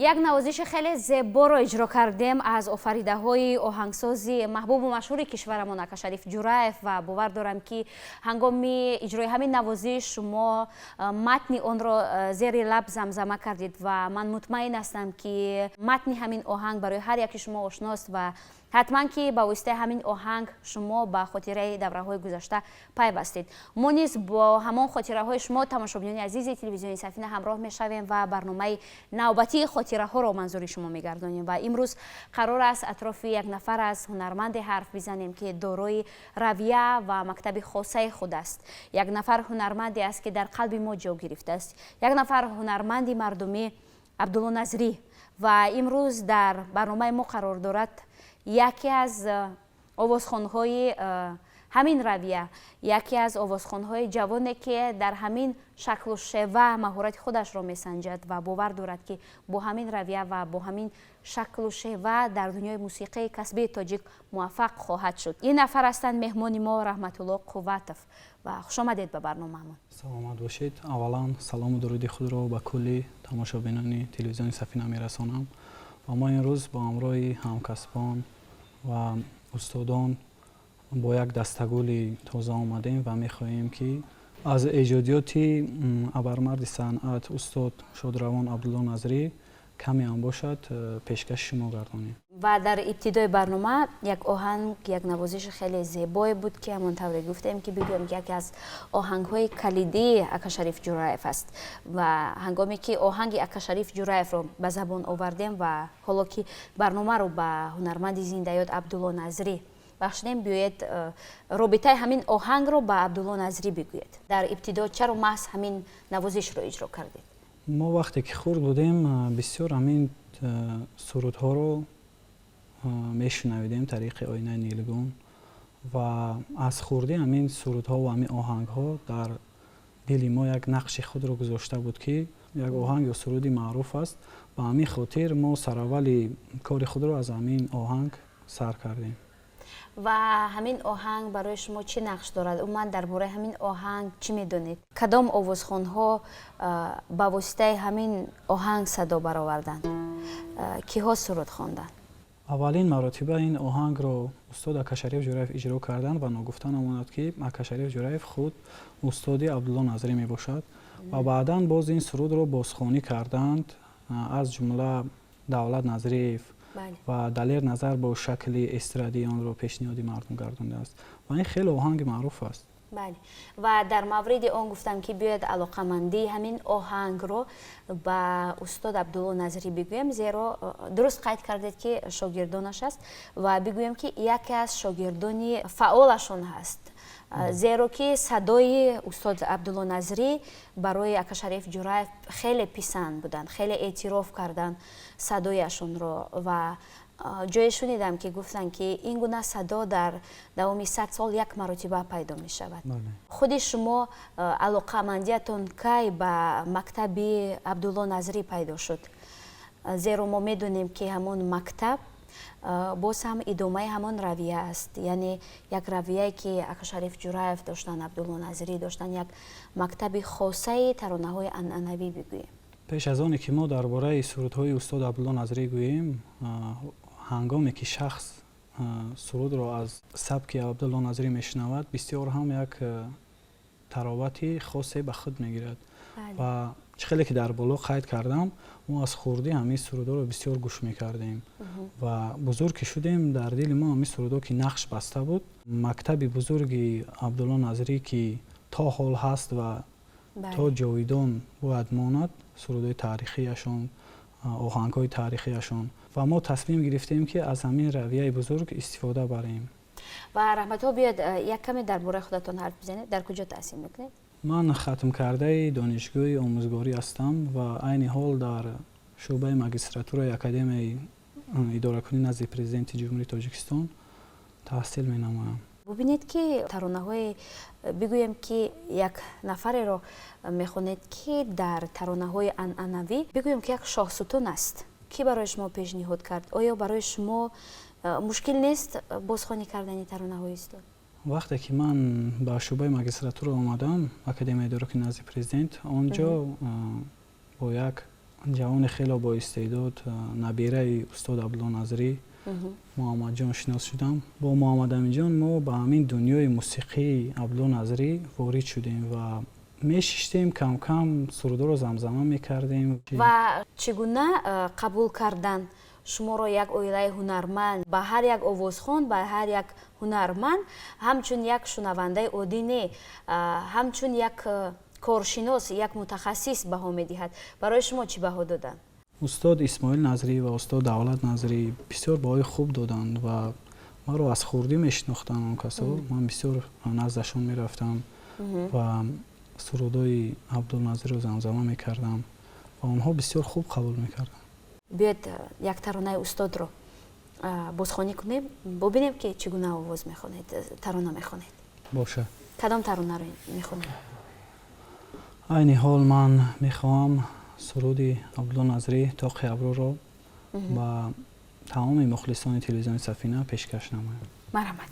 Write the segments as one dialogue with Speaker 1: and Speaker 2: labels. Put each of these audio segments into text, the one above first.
Speaker 1: Як навозиши хеле зеборо иҷро кардем аз офаридаҳои оҳангсози маҳбубу машҳури кишварамон Акашариф Ҷураев. Ва бовар дорам, ки ҳангоми иҷрои ҳамин навозиш шумо матни онро зери лаб замзама кардед ва ман мутмаин ҳастам, ки матни ҳамин оҳанг барои ҳар яки шумо ошност ва ҳатман ки ба воситаи ҳамин оҳанг шумо ба хотираи давраҳои гузашта пайвастед. Мо низ бо ҳамон хотираҳои шумо, тамошобинони азизи телевизиони Сафина, ҳамроҳ мешавем ва барномаи навбатии хотираҳоро манзури шумо мегардонем. Ва имрӯз қарор аст атрофи як нафар аз ҳунарманде ҳарф бизанем, ки дорои равия ва мактаби хосаи худ аст. Як нафар ҳунарманде аст, ки дар қалби мо ҷо гирифтааст, як нафар ҳунарманди мардумӣ Абдулло Назрӣ. Ва имрӯз дар барномаи мо қарор дорад яке аз овозхонҳои ҳамин равия, яке аз овозхонҳои ҷавоне, ки дар ҳамин шаклу шева маҳорати худашро месанҷад ва бовар дорад, ки бо ҳамин равия ва бо ҳамин шаклу шева дар дунёи мусиқии касбии тоҷик муваффақ хоҳад шуд. Ин нафар ҳастанд меҳмони мо Раҳматулло Қувватов. Ва хушомадед ба барномаамон.
Speaker 2: Саломат бошед. Аввалан салому дуруди худро ба кулли тамошобинони телевизиони Сафина мерасонам. Ва мо имрӯз бо ҳамроҳи ҳамкасбон ва устодон бо як дастагули тоза омадем ва мехоҳем, ки аз эҷодиёти абармарди санъат устод шодравон Абдулло Назрӣ каме ҳам бошад пешкаши шумо гардонем.
Speaker 1: Ва дар ибтидои барнома як оҳанг, як навозиши хеле зебое буд, ки ҳамон тавре гуфтем, ки бигӯем, ки яке аз оҳангҳои калидии Акашариф Ҷураев аст. Ва ҳангоме ки оҳанги Акашариф Ҷураевро ба забон овардем ва ҳоло ки барномаро ба ҳунарманди зиндаёд Абдулло Назрӣ бахшидем, биёед, робитаи ҳамин оҳангро ба Абдулло Назрӣ бигӯед. Дар ибтидо чаро маҳз ҳамин навозишро иҷро кардед?
Speaker 2: Мо вақте ки хурд будем, бисёр ҳамин сурудҳоро мешунавидем тариқи оинаи нилгун ва аз хурдӣ ҳамин сурудҳо ва ҳамин оҳангҳо дар дили мо як нақши худро гузошта буд, ки як оҳанг ё суруди маъруф аст. Ба ҳамин хотир мо сараввали кори худро аз ҳамин оҳанг сар кардем.
Speaker 1: Ва ҳамин оҳанг барои шумо чӣ нақш дорад? Умуман, дар бораи ҳамин оҳанг чӣ медонед? Кадом овозхонҳо ба воситаи ҳамин оҳанг садо бароварданд? Киҳо суруд хонданд?
Speaker 2: Аввалин маротиба ин оҳангро устод Акашариф Ҷураев иҷро карданд. Ва ногуфта намонад, ки Акашариф Ҷураев худ устоди Абдулло Назрӣ мебошад. Ва баъдан боз ин сурудро бозхонӣ карданд, аз ҷумла Давлат Назриев ва Далер Назар бо шакли эстрадии онро пешниҳоди мардум гардондааст. Ва ин хеле оҳанги маъруф аст.
Speaker 1: Бале, ва дар мавриди он гуфтам, ки биёед, алоқамандии ҳамин оҳангро ба устод Абдулло Назрӣ бигӯем, зеро дуруст қайд кардед, ки шогирдонаш аст. Ва бигӯем, ки яке аз шогирдони фаъолашон ҳаст, зеро ки садои устод Абдулло Назрӣ барои Акашариф Ҷураев хеле писанд буданд, хеле эътироф карданд садояшонро. Ва ҷое шунидам, ки гуфтанд, ки ин гуна садо дар давоми 100 сол як маротиба пайдо мешавад. Худи шумо алоқамандиятон кай ба мактаби Абдулло Назрӣ пайдо шуд? Зеро мо медонем, ки ҳамон мактаб боз ҳам идомаи ҳамон равия аст, яъне як равияе, ки Акашариф Ҷураев доштанд, Абдулло Назрӣ доштанд, як мактаби хосаи таронаҳои анъанавӣ бигӯем.
Speaker 2: Пеш аз оне ки мо дар бораи сурудҳои устод Абдулло Назрӣ гӯем, ҳангоме ки шахс сурудро аз сабки Абдулло Назрӣ мешунавад, бисёр ҳам як таровати хосе ба худ мегирад. Ва чӣ хеле ки дар боло қайд кардам, мо аз хурдӣ ҳамин сурудҳоро бисёр гӯш мекардем ва бузург ки шудем, дар дили мо ҳамин сурудҳо ки нақш баста буд. Мактаби бузурги Абдулло Назрӣ, ки то ҳол ҳаст ва то ҷовидон бояд монад, сурудҳои таърихияшон, оҳангҳои таърихияшон. Ва мо тасмим гирифтем, ки аз ҳамин равияи бузург истифода барем.
Speaker 1: Ва, Раҳматулло, биёед, як каме дар бораи худатон ҳарф бизанед. Дар куҷо таҳсил мекунед?
Speaker 2: Ман хатмкардаи донишгоҳи омӯзгорӣ ҳастам ва айни ҳол дар шӯъбаи магистратураи Академияи идоракунӣ назди Президенти Ҷумҳурии Тоҷикистон таҳсил менамоям.
Speaker 1: Бубинед, ки таронаҳои, бигӯем, ки як нафареро мехонед, ки дар таронаҳои анъанавӣ, бигӯем, ки як шоҳсутун аст. Кӣ барои шумо пешниҳод кард? Оё барои шумо мушкил нест бозхонӣ кардани таронаҳои устод?
Speaker 2: Вақте ки ман ба шӯъбаи магистратура омадам, Академияи идоракунӣ назди Президент, он ҷо бо як ҷавони хеле боистеъдод, набираи устод Абдулло Назрӣ, Муҳаммадҷон шинос шудам. Бо Муҳаммадаминҷон мо ба ҳамин дунёи мусиқии Абдулло Назрӣ ворид шудем ва мешиштем, кам-кам сурудҳоро замзама мекардем.
Speaker 1: Ва чӣ гуна қабул кардан шуморо як оилаи ҳунарманд? Ба ҳар як овозхон, ба ҳар як ҳунарманд ҳамчун як шунавандаи оддӣ не, ҳамчун як коршинос, як мутахассис баҳо медиҳад. Барои шумо чӣ баҳо доданд?
Speaker 2: Устод Исмоил Назрӣ ва устод Давлат Назрӣ бисёр баҳои хуб доданд ва маро аз хурдӣ мешинохтанд он касо. Ман бисёр наздашон мерафтам ва сурудҳои Абдулло Назриро замзама мекардам ва онҳо бисёр хуб қабул мекарданд.
Speaker 1: Биёед як таронаи устодро бозхонӣ кунем, бубинем, ки чӣ гуна овоз мехонед, тарона мехонед.
Speaker 2: Бошад.
Speaker 1: Кадом таронаро мехонед?
Speaker 2: Айни ҳол ман мехоҳам суруди Абдулло Назрӣ «Тоқи абрӯро» ба тамоми мухлисони телевизиони Сафина пешкаш намоям.
Speaker 1: Марҳамат.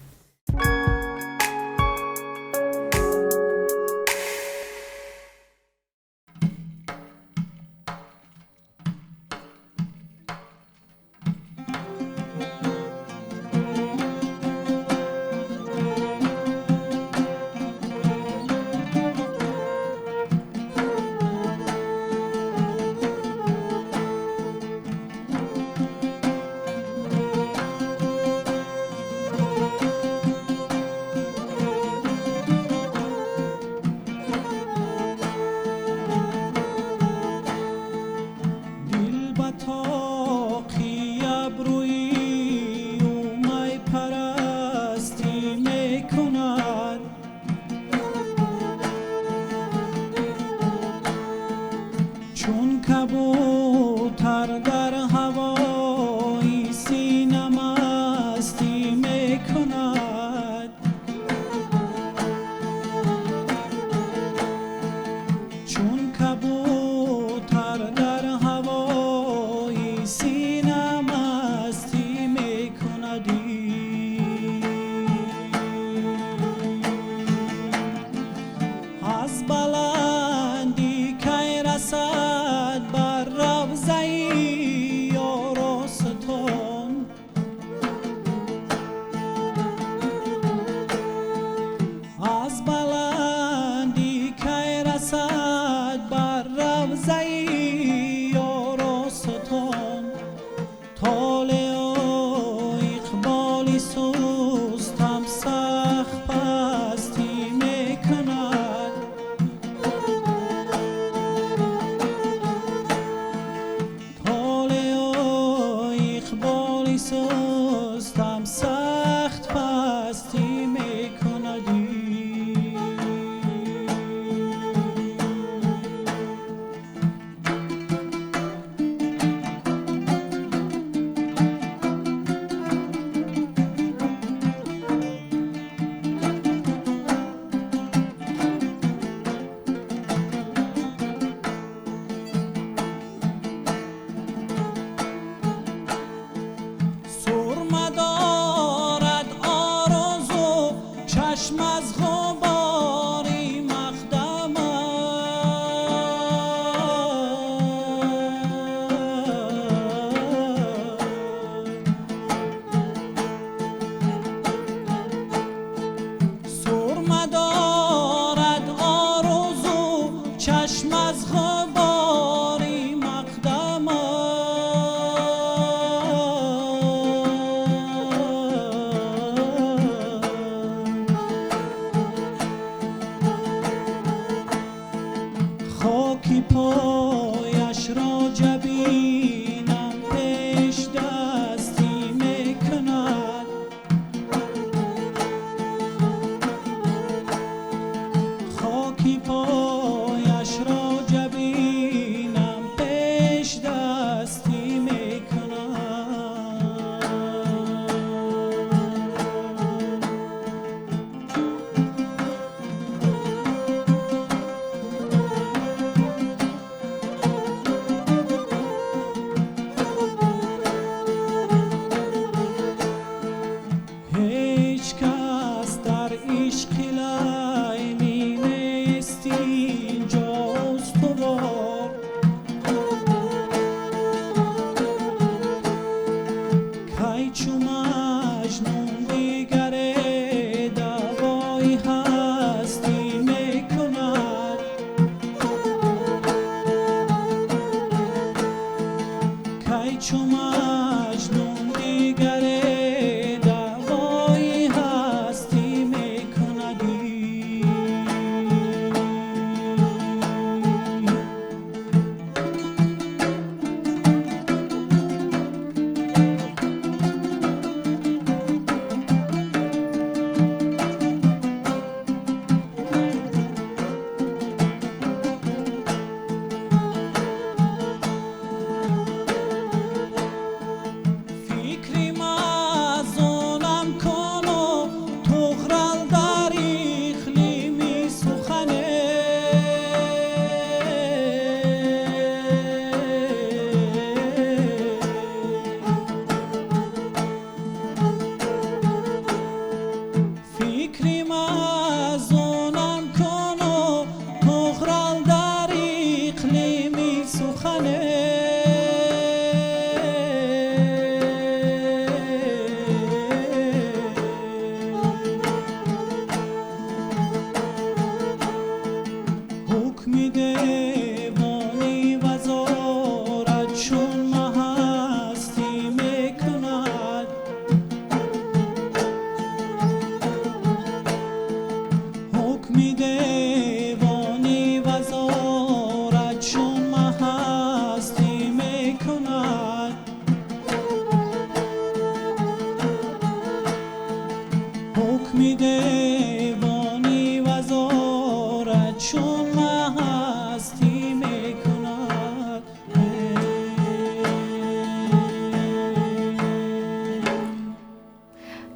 Speaker 2: Ҳукми девони вазорат чун маҳастӣ мекунад.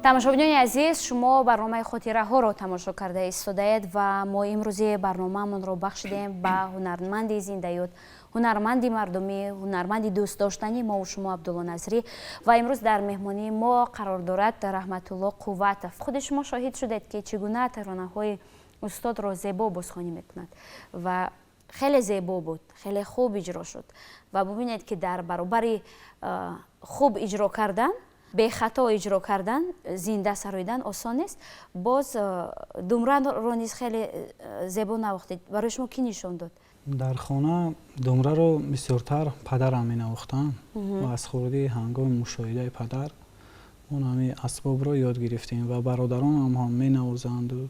Speaker 1: Тамошобинони азиз, шумо барномаи хотираҳоро тамошо карда истодаед ва мо имрӯзи барномаамонро бахшидем ба ҳунарманди зиндаёд, ҳунарманди мардумӣ, ҳунарманди дӯстдоштанӣ мову шумо Абдулло Назрӣ. Ва имрӯз дар меҳмонии мо қарор дорад Раҳматулло Қувватов. Худи шумо шоҳид шудед, ки чӣ гуна таронаҳои устодро зебо бозхонӣ мекунад ва хеле зебо буд, хеле хуб иҷро шуд. Ва бубинед, ки дар баробари хуб иҷро кардан, бехато иҷро кардан, зинда сароидан осон нест. Боз думраро низ хеле зебо навохтед. Барои шумо кӣ нишон дод?
Speaker 2: Дар хона думраро бисёртар падарам менавохтанд ва аз хурдӣ ҳангоми мушоҳидаи падар он ҳамин асбобро ёд гирифтем ва бародаронам ҳам менавозанду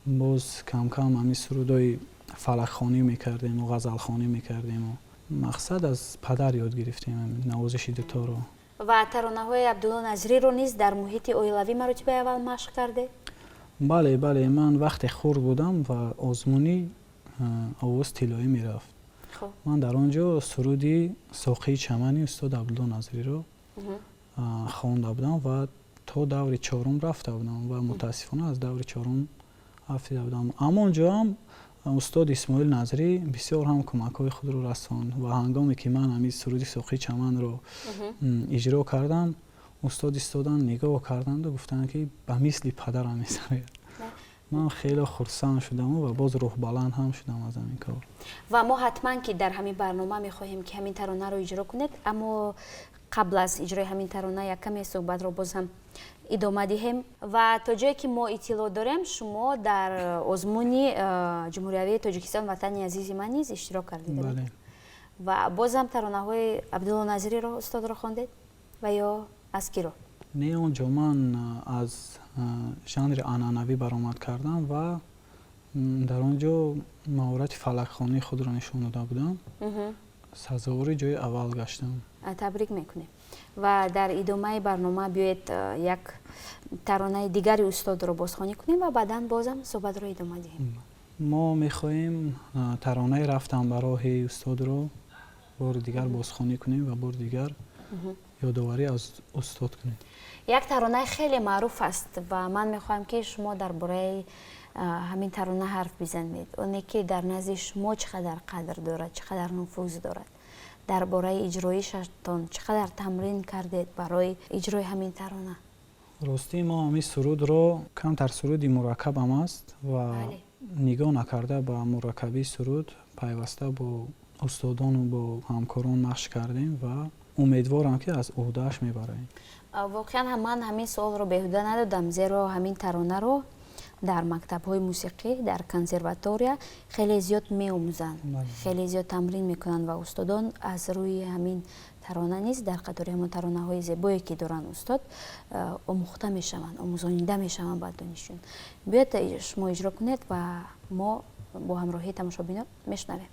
Speaker 2: боз камкам ҳамин сурудҳои фалакхонӣ мекардему ғазалхонӣ мекардему мақсад аз падар ёд гирифтем навозиши дуторо.
Speaker 1: Ва таронаҳои Абдулло Назриро низ дар муҳити оилавӣ маротибаи аввал машқ кардед?
Speaker 2: Бале, бале, ман вақте хурд будам ва озмуни овоз тиллоӣ мерафт, ман дар он ҷо суруди соқии чамани устод Абдулло Назриро хонда будам ва то даври чорум рафта будам ва мутаассифона аз даври чорум афтида будам. Аммо он ҷо ҳам устод Исмоил Назрӣ бисёр ҳам кӯмакҳои худро расонд ва ҳангоме ки ман ҳамин суруди соқии чаманро иҷро кардам, устод истоданд, нигоҳ карданду гуфтанд, ки ба мисли падарам месарояд. Ман хеле хурсанд шудаму ва боз рӯҳбаланд ҳам шудам аз ҳамин кор.
Speaker 1: Ва мо ҳатман ки дар ҳамин барнома мехоҳем, ки ҳамин таронаро иҷро кунед, аммо қабл аз иҷрои ҳамин тарона як каме суҳбатро боз ҳам идома диҳем. Ва то ҷое ки мо иттилоъ дорем, шумо дар озмуни Ҷумҳуриявии Тоҷикистон «Ватани азизи ман» низ иштирок кардед. Ва бозам таронаҳои Абдулло Назриро устодро хондед ва ё аз киро?
Speaker 2: Не, он ҷо ман аз жанри анъанавӣ баромад кардам ва дар он ҷо маҳорати фалакхонии худро нишон дода будам. Сазовори ҷои аввал гаштам.
Speaker 1: Табрик мекунем. Ва дар идомаи барнома биёед як таронаи дигари устодро бозхонӣ кунем ва баъдан бозам суҳбатро идома диҳем.
Speaker 2: Мо мехоҳем таронаи «Рафтам ба роҳи устодро» бори дигар бозхонӣ кунем ва бори дигар ёдоварӣ аз устод кунем.
Speaker 1: Як таронаи хеле маъруф аст ва ман мехоҳам, ки шумо дар бораи ҳамин тарона ҳарф бизанед, оне ки дар назди шумо чӣ қадар қадр дорад, чӣ қадар нуфуз дорад. Дар бораи иҷроишатон чӣ қадар тамрин кардед барои иҷрои ҳамин тарона?
Speaker 2: Ростӣ, мо ҳамин сурудро, камтар суруди мураккабам аст ва нигоҳ накарда ба мураккабии суруд, пайваста бо устодону бо ҳамкорон машқ кардем ва умедворам, ки аз ӯҳдааш мебароем.
Speaker 1: Воқеан ҳам ман ҳамин суолро беҳуда надодам, зеро ҳамин таронаро дар мактабҳои мусиқӣ, дар консерватория хеле зиёд меомӯзанд, хеле зиёд тамрин мекунанд ва устодон аз рӯи ҳамин тарона низ дар қатори ҳамон таронаҳои зебое ки доранд устод омӯхта мешаванд, омӯзонида мешаванд ба донишҷӯён. Биёед, шумо иҷро кунед ва мо бо ҳамроҳии тамошобинон мешунавем.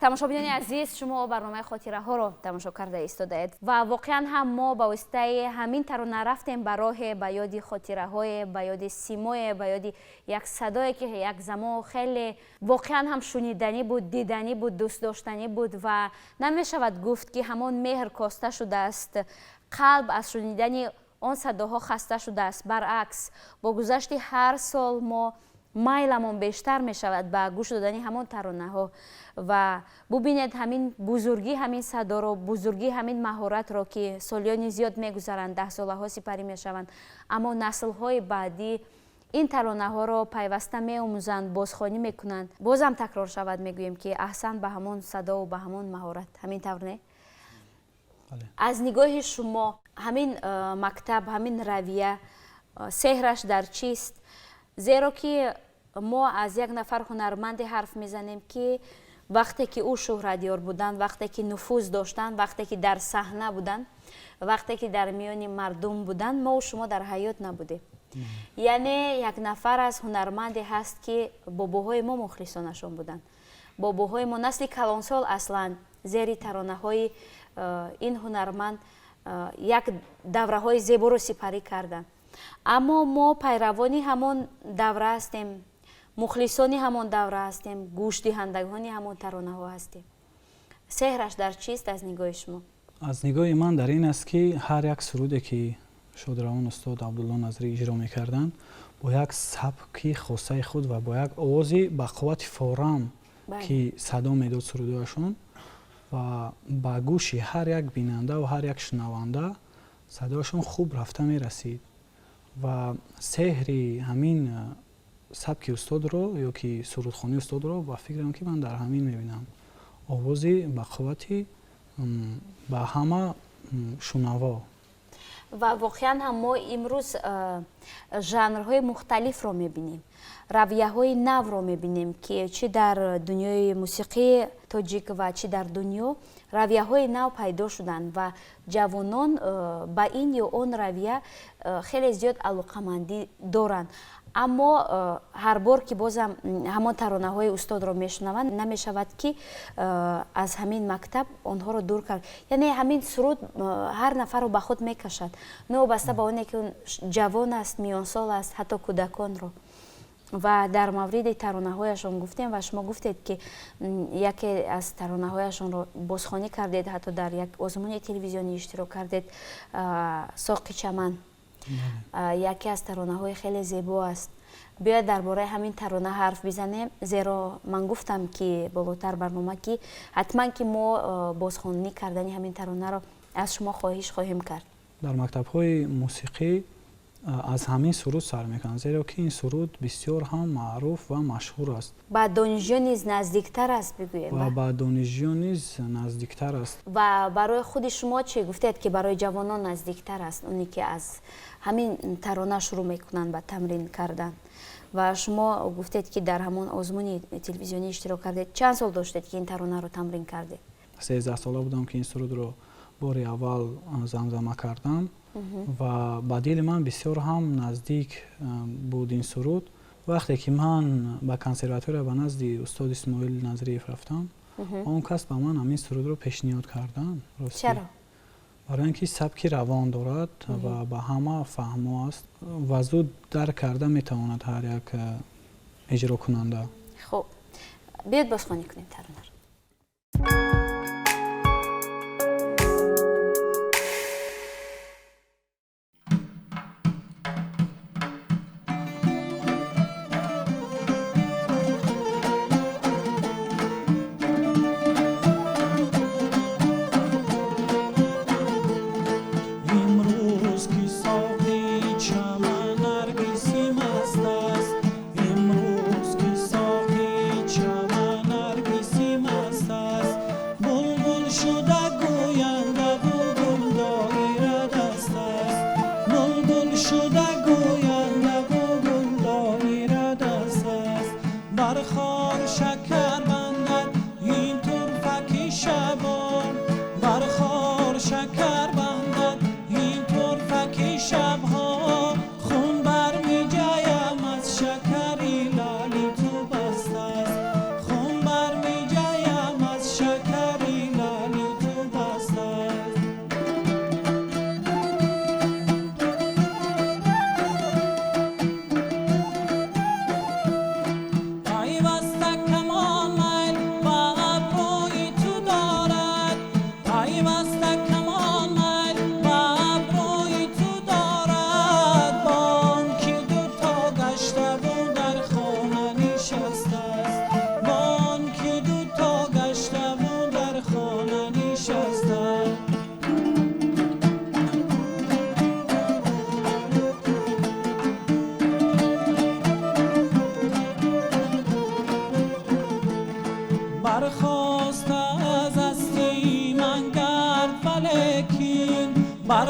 Speaker 1: Тамошобинони азиз, шумо барномаи хотираҳоро тамошо карда истодаед ва воқеан ҳам мо ба воситаи ҳамин тарона рафтем ба роҳе, ба ёди хотираҳое, ба ёди симое, ба ёди як садое, ки як замон хеле воқеан ҳам шуниданӣ буд, диданӣ буд, дӯстдоштанӣ буд ва намешавад гуфт, ки ҳамон меҳр коста шудааст, қалб аз шунидани он садоҳо хаста шудааст. Баръакс, бо гузашти ҳар сол мо майламон бештар мешавад ба гӯш додани ҳамон таронаҳо. Ва бубинед ҳамин бузургӣ ҳамин садоро, бузургӣ ҳамин маҳоратро, ки солиёни зиёд мегузаранд, даҳсолаҳо сипарӣ мешаванд, аммо наслҳои баъдӣ ин таронаҳоро пайваста меомӯзанд, бозхонӣ мекунанд. Бозам такрор шавад, мегӯем, ки аҳсан ба ҳамон садову ба ҳамон маҳорат. Ҳамин тавр, не? Аз нигоҳи шумо ҳамин мактаб, ҳамин равия сеҳраш дар чист? Зеро ки мо аз як нафар ҳунарманде ҳарф мезанем, ки вақте ки ӯ шӯҳратёр буданд, вақте ки нуфуз доштанд, вақте ки дар саҳна буданд, вақте ки дар миёни мардум буданд, мо шумо дар ҳаёт набудем. Яъне як нафар аз ҳунарманде ҳаст, ки бобоҳои мо мухлисонашон буданд, бобоҳои мо, насли калонсол, аслан зери таронаҳои ин ҳунарманд як давраҳои зеборо сипарӣ карданд. Аммо мо пайравони ҳамон давра ҳастем, мухлисони ҳамон давра ҳастем, гӯшдиҳандагони ҳамон таронаҳо ҳастем. Сеҳраш дар чист аз нигоҳи шумо?
Speaker 2: Аз нигоҳи ман дар ин аст, ки ҳар як суруде, ки шодравон устод Абдулло Назрӣ иҷро мекарданд, бо як сабки хосаи худ ва бо як овози ба қуввати форам, ки садо медод сурудҳояшон, ва ба гӯши ҳар як бинанда ва ҳар як шунаванда садояшон хуб рафта мерасид. Ва сеҳри ҳамин сабки устодро ё ки сурудхонии устодро, ба фикрам, ки ман дар ҳамин мебинам: овози ба қуввати ба ҳама шунаво.
Speaker 1: Ва воқеан ҳам мо имрӯз жанрҳои мухталифро мебинем, равияҳои навро мебинем, ки чӣ дар дунёи мусиқии тоҷик ва чӣ дар дунё равияҳои нав пайдо шуданд ва ҷавонон ба ин ё он равия хеле зиёд алоқамандӣ доранд. Аммо ҳар бор ки бозам ҳамон таронаҳои устодро мешунаванд, намешавад, ки аз ҳамин мактаб онҳоро дур кард. Яъне ҳамин суруд ҳар нафарро ба худ мекашад, новобаста ба оне ки ҷавон аст, миёнсол аст, ҳатто кӯдаконро. Ва дар мавриди таронаҳояшон гуфтем ва шумо гуфтед, ки яке аз таронаҳояшонро бозхонӣ кардед, ҳатто дар як озмуни телевизионӣ иштирок кардед. «Соқи чаман» яке аз таронаҳои хеле зебо аст. Биёед, дар бораи ҳамин тарона ҳарф бизанем, зеро ман гуфтам, ки болотар барнома, ки ҳатман ки мо бозхонӣ кардани ҳамин таронаро аз шумо хоҳиш хоҳем кард.
Speaker 2: Дар мактабҳои мусиқӣ аз ҳамин суруд сар мекунанд, зеро ки ин суруд бисёр ҳам маъруф ва машҳур аст.
Speaker 1: Ба донишҷӯ низ наздиктар аст, бигӯем.
Speaker 2: Ва ба донишҷӯ низ наздиктар аст.
Speaker 1: Ва барои худи шумо чӣ? Гуфтед, ки барои ҷавонон наздиктар аст, оне ки аз ҳамин тарона шурӯъ мекунанд ба тамрин кардан. Ва шумо гуфтед, ки дар ҳамон озмуни телевизионӣ иштирок кардед. Чанд сол доштед, ки ин таронаро тамрин кардед?
Speaker 2: 13сола будам, ки ин сурудро бори аввал замзама кардам ва ба дили ман бисёр ҳам наздик буд ин суруд. Вақте ки ман ба консерватория ба назди устод Исмоил Назриев рафтам, он кас ба ман ҳамин сурудро пешниҳод карданд.
Speaker 1: Чаро?
Speaker 2: Барои ин ки сабки равон дорад ва ба ҳама фаҳмо аст ва зуд дарк карда метавонад ҳар як иҷрокунанда.
Speaker 1: Хуб, биёед, бозхонӣ кунем таронаро.
Speaker 3: Имрӯз ки соқи чаман наргиси маст аст, имрӯз ки соқи чаман наргиси маст.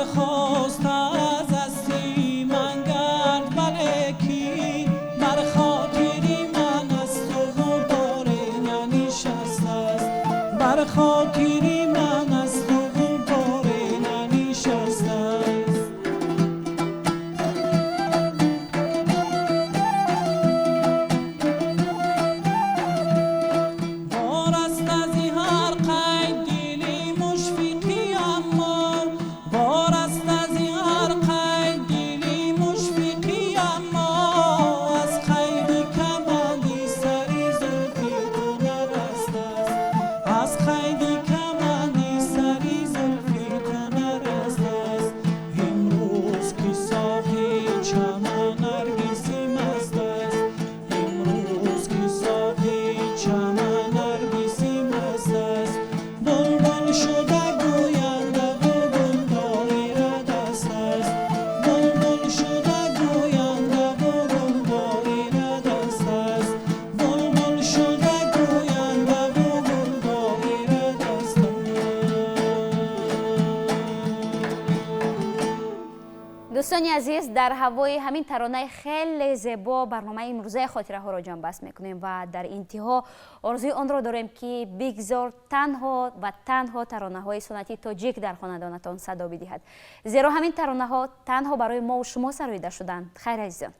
Speaker 3: Бархоста аз ҳасти ман гард, валекин бар хотири ман аз ту ғуборе нанишастааст, бар хотири ман аз ту ғуборе нанишастааст. Вораст аз ҳар қайд дили мушфиқӣ, аммо вораст аз ҳар қайд дили мушфиқӣ, аммо аз қайди каманди сари зулфи ту нарастааст, аз қайди каманди сари зулфи ту нарастааст. Имрӯз ки соқи чаман наргиси маст аст, имрӯз ки соқи чаман наргиси маст аст, булбул шуда гӯянда ва гул доира даст аст, булбул шуда гӯянда ва гул доира даст аст, булбул шуда гӯянда ва гул доира даст аст.
Speaker 1: Дӯстони азиз, дар ҳавои ҳамин таронаи хеле зебо барномаи имрӯзаи хотираҳоро ҷамъбаст мекунем ва дар интиҳо орзуи онро дорем, ки бигзор танҳо ва танҳо таронаҳои суннатии тоҷик дар хонадонатон садо бидиҳад, зеро ҳамин таронаҳо танҳо барои мову шумо сароида шуданд. Хайр, азизон.